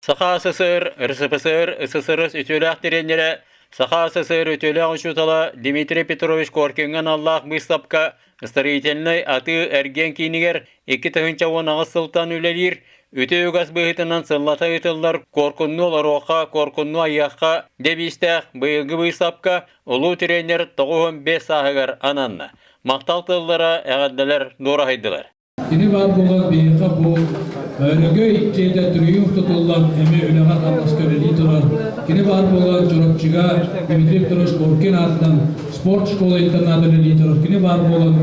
Саха СССР, РСФСР, СССР үтүөлээх тириэньэрэ, Саха СССР үтүөлээх учуутала Дмитрий Петрович Коркиҥҥа аналлаах быыстапка Строительнай атыы-эргиэн киинигэр 2018 сылтан үлэлиир, үтүө үгэс быһыытынан сыллата ыытыллар «Куоркуннуу олоруохха, куоркуннуу айыахха» девизтээх быйылгы быыстапка улуу тириэньэр 95 сааһыгар ананна. Махтал тыллара, эҕэрдэлэр дуораһыйдылар. Кини баар буолан биһиэхэ бу Өрөгөй дьиэтэ триумф тутуллан эмиэ үлэҕэ-хамнаска үлэлии турар. Кини баар буолан Чурапчыга Дмитрий Петрович Коркин аатынан спорт школа интерната үлэлии турар. Кини баар буолан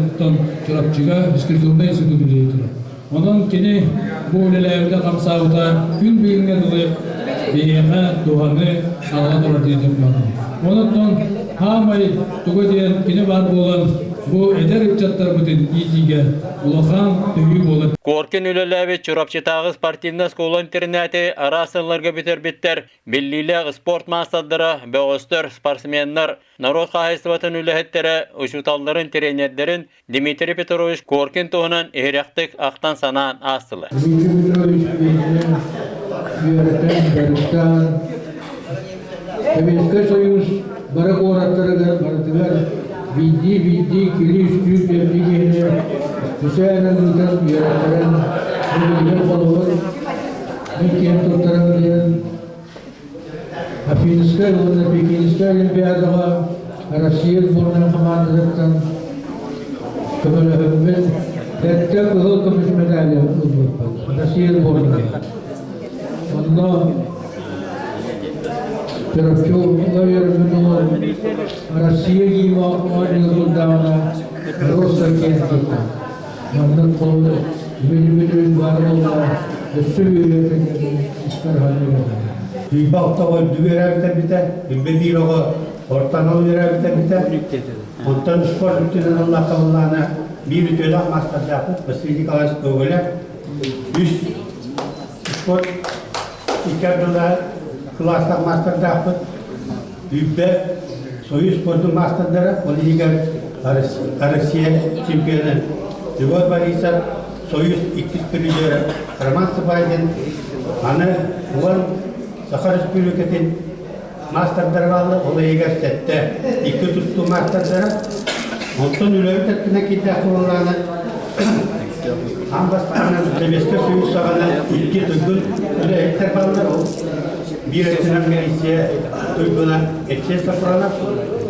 Чурапчыга физкультурнай институт үлэлии турар. Онон кини бу үлэлээбитэ-хамсаабыта күн бүгүҥҥэ дылы биһиэхэ туһаны аҕала турар диэн Онон хаамай туга диэн кини баар буолан бу эдэр ыччаттарбытын иитиигэ улахан төһүү буолар. Коркин үлэлээбит Чурапчытааҕы спортивнай оскуола-интэринээти араас сылларга бүтэрбиттэр, биллиилээх спорт маастардара, бөҕөстөр, спортсменнар, норуот хаһаайыстыбатын үлэһиттэрэ, учууталларын, тренердэрин Дмитрий Петрович Коркин туһунан иһирэхтик ахтан-санаан аастылар. Дмитрий Петрович биһиги үөрэтэн, дьарыктаан, Советскай Союз бары куораттарыгар барытыгар биирдии-биирдии кили-үстүү биэрдии киһини специально ыытан үөрэттэрэн, билигин холобур мин киэн туттарым диэн Афинскай уонна Пекинскай Олимпиадаҕа Россия сборнай хамаандатыттан көмөлөһөммүн сэттэ кыһыл көмүс медали ылбыппыт Россия сборнайа. Онно Чурапчы үөрэммит уол Россия гима оонньуу сылдьаҕына Росса киэн тутта. Маннык холобур билбит баар буолла өссө үөрүөтэ испэр ханыырата. Үйбэ ортоҕо үрдүгү үөрээбитэ үйбэ биир оҕо ортону үөрээбитэ Онтон спорт үрдүнэн ыллахха биир үтүөлээх маастардаахпыт Василий Николаевич Гоголев үс спорт икки ардылаах кылаастаах маастардаахпыт Үйбэ Союз спордун маастардара, ол иһигэр Россия чемпиона Егор Борисов, Союз иккис призера Роман Сыбайдин, аны уон Саха Республикатын маастардара бааллар, ол иһигэр сэттэ икки тустуу маастардара. Онтон үлэбит өттүнэн киирдээх буоллаҕына, аан бастаан Советскай Союз саҕана икки туйгун үлэһиттэр бааллар. Ол биир өттүнэн милиция туйгуна Алексей Сафронов,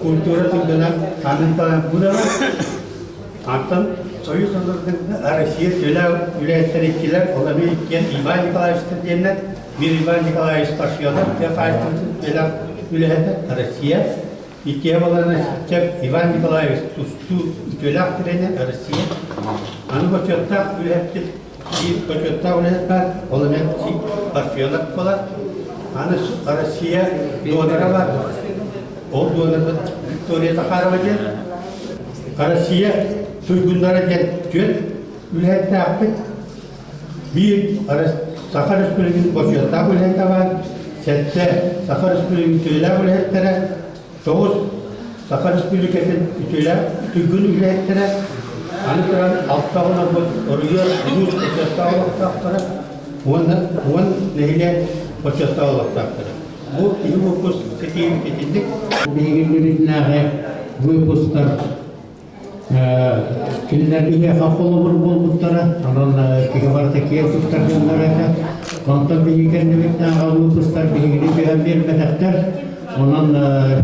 культура туйгуна Анна Николаевна Пудова, Антон Союз Россия төлөө үлэһиттэр иккилэр, ол эмиэ иккиэн Иван Николаевичтар диэннэр, биир Иван Николаевич Парфенов тыа хаһаайыстыбатын төлөөх үлэһитэ Россия, иккиэ балана Сиччэп Иван Николаевич тустуу үтүөлээх тренер Россия, аны бочуоттаах үлэһиппит биир бочуоттаах үлэһит баар, ол эмиэ Парфенов буолар, аны Россия донора бар, ол донорбут Виктория Захарова диэн, Россия туйгуннара диэн түөрт үлэһиттээхпит, биир Саха Республикатын бочуоттаах үлэһитэ баар, сэттэ Саха Республикатын үтүөлээх үлэһиттэрэ, тоҕус Саха Республикатын үтүөлээх туйгун үлэһиттэрэ, аны туран алта оҕолорбут оройуон улуус бочуоттаах олохтоохторо уонна уон нэһилиэк бочуоттаах олохтоохторо. Бу киһи выпуск ситиһиибит итинник. Биһиги мүрүтүнээҕи выпусктар Кинилэр биһиэхэ холобур буолбуттара, онон киһи барыта киэн туттар дьоннор этэ. Онтон биһиги кэннибитинээҕи выпустар биһигини түһэн биэрбэтэхтэр. Онон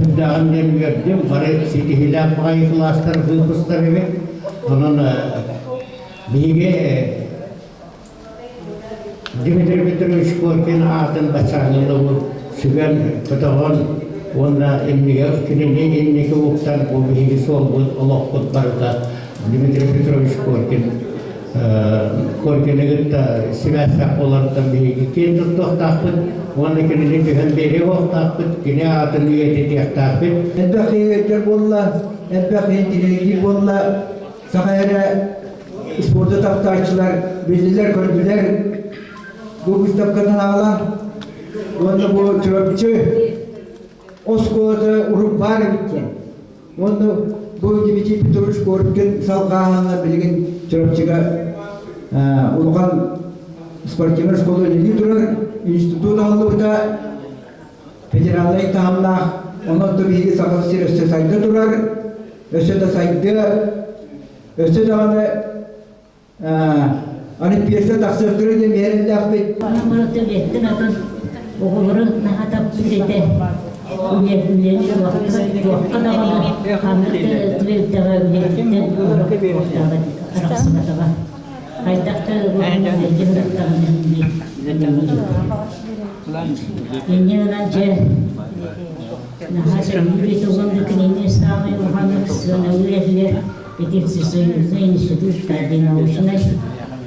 сүрдээҕин диэн үөрдүм. Бары ситиһиилээх баҕайы кылаастар выпустар эбит. Онон биһиги Дмитрий Петрович Коркин аатын баччааҥҥы сүгэн көтөҕөн уонна иннигэр кинини инники уктан бу биһиги суолбут олохпут барыта Дмитрий Петрович Коркин Коркины кытта сибээстээх буоларыттан биһиги киэн туттуохтаахпыт уонна кинини түһэн биэриэ буолуохтаахпыт, кини аатын үйэтитиэхтээхпит. Элбэх киһи буолла, элбэх киһи тириэрдии буолла, Саха эрэ спорду таптааччылар биллилэр-көрдүлэр. Бу выставкатын аҕалан уонна бу Чурапчы оскуолата урут баар эбит диэн. Уонна бу Дмитрий Петрович Коркин салҕааһына билигин Чурапчыга улахан спортивнай школа үлэлии турар. институт аһыллыбыта федеральнай таһымнаах, онон да биһиги Саха сир өссө сайда турар, өссө да сайдыа, өссө даҕаны Олимпиада тахсыахтара диэн биһэриллээхпит. Барыта биэттэн атын оҕолору наһаа таптыыр этэ. Үлэни туохха даҕаны ханнык да түбэлтэҕэ үлэтиттэн арахсыбатаҕа. Хайдах да үлэлии сырыттаҕына Инньэ гынан дьэ наһаа сөбүлүүр этэ уонна кинини саамай улаханнык сыаналыыр этилэр. Ити всесоюзный институт научнай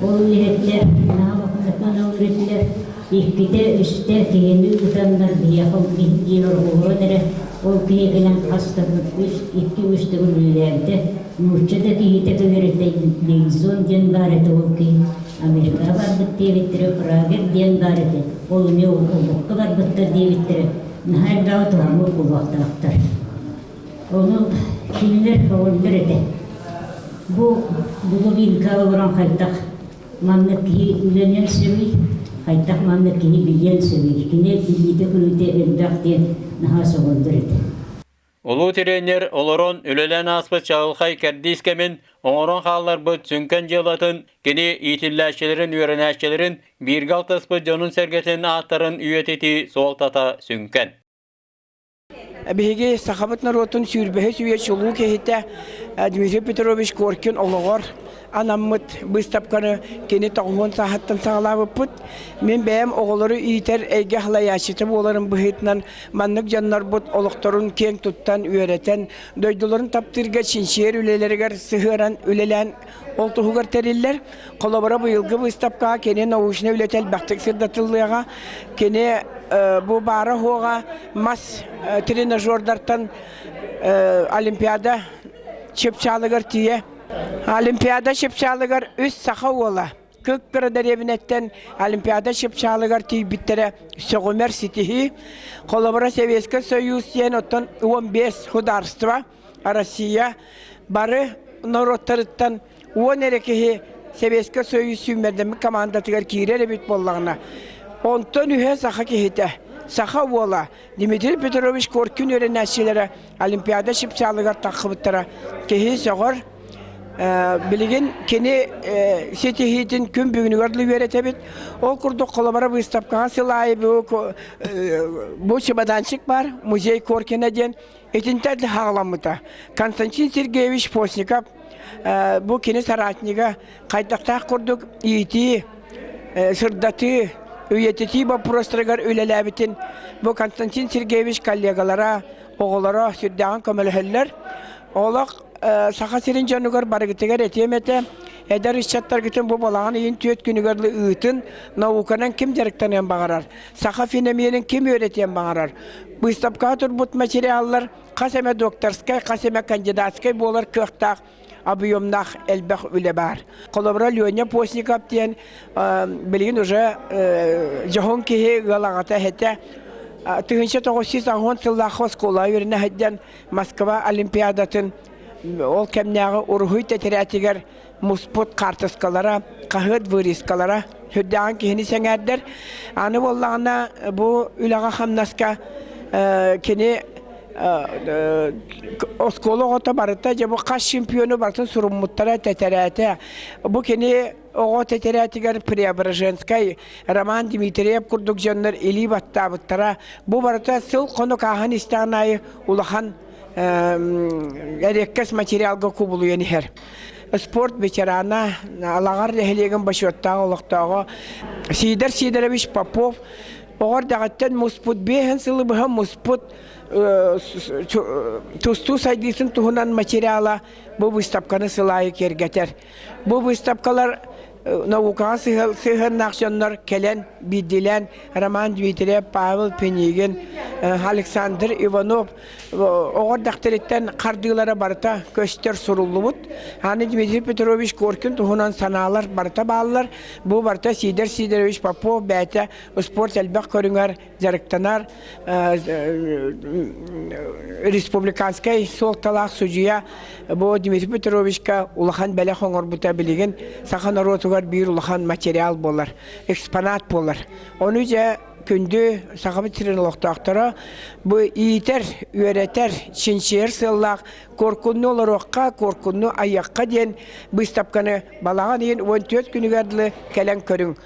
ол үлэһиттэр наһаа улахан үлэтилэр иккитэ үстэ киһини ыытаннар биһиэхэ биир оҕолорун эрэ ол киһи кэлэн хас да үс икки үс төгүл үлэлээбитэ нуучча да киһитэ кэлэритэ Лейзон диэн баар этэ ол киһи Америкаҕа барбыт диэбиттэрэ Прагер диэн баар этэ ол эмиэ олоххо барбыттар диэбиттэрэ наһаа элбэҕи туһаммыт буолуохтаахтар. Ону кинилэр көҕүллэр этэ. Бу Бугубинка олорон хайдах маннык киһи үлэниэн сөбүй, хайдах маннык киһи билиэн сөбүй, кини билиитэ-көрүүтэ элбэх диэн наһаа сөҕөллөр этэ. Улуу тириэньэр олорон үлэлээн ааспыт чаҕылхай кэрдиис кэмин оҥорон хаалларбыт сүҥкэн дьыалатын кини иитиллээччилэрин, үөрэнээччилэрин, бииргэ алтыспыт дьонун-сэргэтин ааттарын үйэтитии суолтата сүҥкэн. Биһиги сахабыт норуотун сүүрбэһис үйэ чулуу киһитэ Дмитрий Петрович Коркин олоҕор анаммыт быыстапканы кини тоҕуһуон сааһыттан саҕалаабыппыт. Мин бэйэм оҕолору иитэр эйгэ салайааччыта буоларым быһыытынан маннык дьоннорбут олохторун киэҥ туттан үөрэтэн, дойдуларын таптыырга чинчийэр үлэлэригэр сыһыаран үлэлээн ол туһугар тэриллэр. Холобура, быйылгы быыстапкаҕа кини научнай үлэтэ элбэхтик сырдатыллыаҕа. Кини бу баара-суоҕа мас тренажердартан Олимпиада чыпчаалыгар тиийэ. Олимпиада чыпчаалыгар үс саха уола Кык-кыра дэриэбинэттэн Олимпиада чыпчаалыгар тиийбиттэрэ сөҕүмэр ситиһии. Холобура, Советский Союз диэн оттон 15 государство Россия бары норуоттарыттан 10 эрэ киһи Сэбиэскэй Союз сүүмэрдэммит командатыгар киирэр эбит буоллаҕына, онтон үһэ саха киһитэ, саха уола Дмитрий Петрович Коркин үөрэнээччилэрэ Олимпиада чыпчаалыгар таххыбыттара киһи сөҕөр. Билигин кини ситиһиитин күн бүгүнүгэр да үөрэтэбит. Ол курдук холобура быыстапкаҕа сыл аайы бу чемоданчик баар, музей Коркина диэн Итинтэн хаҕаламмыта. Константин Сергеевич Постников бу кини соратнига хайдахтаах курдук иитии, сырдатыы, үйэтитии боппуруостарыгар үлэлээбитин бу Константин Сергеевич коллегалара, оҕолоро сүрдээҕин көмөлөһөллөр. Олох Саха сирин дьонугар барыгытыгар этиэм этэ, эдэр ыччаттаргытын бу балаҕан ыйын түөрт күнүгэр ыытын, науканан ким дьарыктаныан баҕарар, саха феноменин ким үөрэтиэн баҕарар. Быыстапкаҕа турбут материаллар хас эмэ докторскай, хас эмэ кандидатскай буолар кыахтаах объемнаах элбэх үлэ баар. Холобура, Леня Постников диэн билигин уже дьоһун киһи ыал аҕата эһэтэ 1990 сыллаах оскуола үөрэнэ сылдьан Москва Олимпиадатын ол кэмнээҕи уруһуй тэтэрээтигэр муспут хаартыскалара, хаһыат вырезкалара сүрдээҕин киһини сэҥээрдэр. Аны буоллаҕына бу үлэҕэ-хамнаска кини оскуола оҕото барыта дьэ бу хас чемпиону барытын суруммуттара тэтэрээтэ. Бу кини оҕо тэтэрээтигэр Преображенскай, Роман Дмитриев курдук дьоннор илии баттаабыттара. Бу барыта сыл-хонук ааһан истэҕин аайы улахан эриэккэс материалга кубулуйан иһэр. Спорт ветерана, Алаҕар нэһилиэгин бочуоттаах олохтооҕо Сидор Сидорович Попов оҕо эрдэҕиттэн муспут, биэһин сылы быһа муспут тустуу сайдыытын туһунан материала бу выставканы сыл аайы киэргэтэр. Бу выставкалар наукаҕа сыһыаннаах дьоннор кэлэн биирдиилээн Роман Дмитриев, Павел Пинигин, Александр Иванов оҕо эрдэхтэриттэн хардыылара барыта көстөр суруллубут. Аны Дмитрий Петрович Коркин туһунан санаалар барыта бааллар. Бу барыта Сидор Сидорович Попов бэйэтэ спорт элбэх көрүҥэр дьарыктанар республиканскай суолталаах судьуйа бу Дмитрий Петровичка улахан бэлэх оҥорбута билигин саха норуотугар биир улахан материал буолар, экспонат буолар. Ону дьэ күндү Сахабыт сирин олохтоохторо бу иитэр, үөрэтэр, чинчийэр сыаллаах Куоркунну олоруохха, Куоркунну айыахха диэн быыстапканы балаҕан ыйын 14 күнүгэр дылы кэлэн көрүҥ.